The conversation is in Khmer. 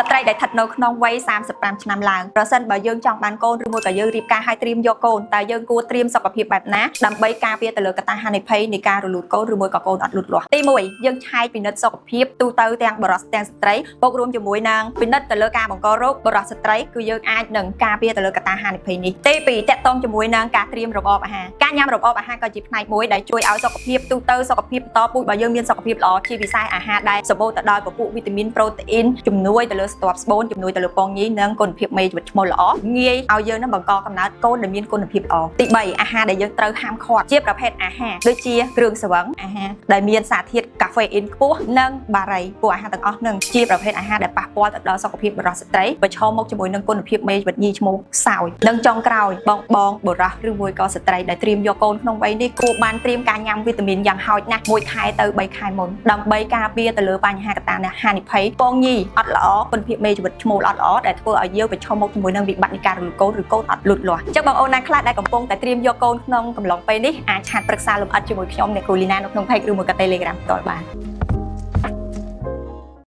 ត្រីដែលស្ថិតនៅក្នុងវ័យ35ឆ្នាំឡើងប្រសិនបើយើងចង់បានកូនឬមួយក៏យើងរៀបការឲ្យត្រៀមយកកូនតើយើងគួរត្រៀមសុខភាពបែបណាដើម្បីការពារទៅលើកត្តាហានិភ័យនៃការរលូតកូនឬមួយក៏កូនអត់លូតលាស់ទី1យើងឆែកពិនិត្យសុខភាពទូទៅទាំងបុរសទាំងស្ត្រីបូករួមជាមួយនឹងពិនិត្យទៅលើការបង្ករោគបុរសស្ត្រីគឺយើងអាចនឹងការពារទៅលើកត្តាហានិភ័យនេះទី2តកតងជាមួយនឹងការត្រៀមរបបអាហារការញ៉ាំរបបអាហារក៏ជាផ្នែកមួយដែលជួយឲ្យសុខភាពទូទៅសុខភាពបន្តពូជរបស់យើងមានសុខភាពល្អជាពិសេសអាហារដែលសម្បូរទៅដោយពពួកវីតាមីនប្រូតេអ៊ីនជំនួយទៅលើស្ទាប់ស្បូនជំនួយទៅលើពងញីនិងគុណភាពមេជីវិតឈ្មោះល្អងាយឲ្យយើងនឹងបង្កកំណើតកូនដែលមានគុណភាពល្អទី3អាហារដែលយើងត្រូវហាមឃាត់ជាប្រភេទអាហារដូចជាគ្រឿងស្រវឹងអាហារដែលមានសារធាតុកាហ្វេអ៊ីនខ្ពស់និងបារីពួកអាហារទាំងអស់នឹងជាប្រភេទអាហារដែលប៉ះពាល់ទៅដល់សុខភាពបុរសស្ត្រីប្រឈមមុខជាមួយនឹងគុណភាពមេជីវិតញីឈ្មោះខ្សោយនិងចុងក្រោយបងបងបុរសឬមួយក៏ស្ត្រីដែលត្រៀមយកកូនក្នុងវ័យនេះគួរបានត្រៀមការញ៉ាំវីតាមីនយ៉ាងហោចណាស់1ខែទៅ3ខែមុនដើម្បីការពារទៅលើបញ្ហាកត្តាហានិភ័យពងញីអត់ល្អគុណភាពមេជីវិតឈ្មោលអត់ល្អដែលធ្វើឲ្យយើងប្រឈមមុខជាមួយនឹងវិបត្តិនៃការរលូតកូនឬកូនអត់លូតលាស់អញ្ចឹងបងអូនណាខ្លះដែលកំពុងតែត្រៀមយកកូនក្នុងកំឡុងពេលនេះអាច chat ប្រឹក្សាលម្អិតជាមួយខ្ញុំអ្នកគ្រូលីណានៅក្នុង page ឬមួយក៏ Telegram ផ្ទាល់បាន។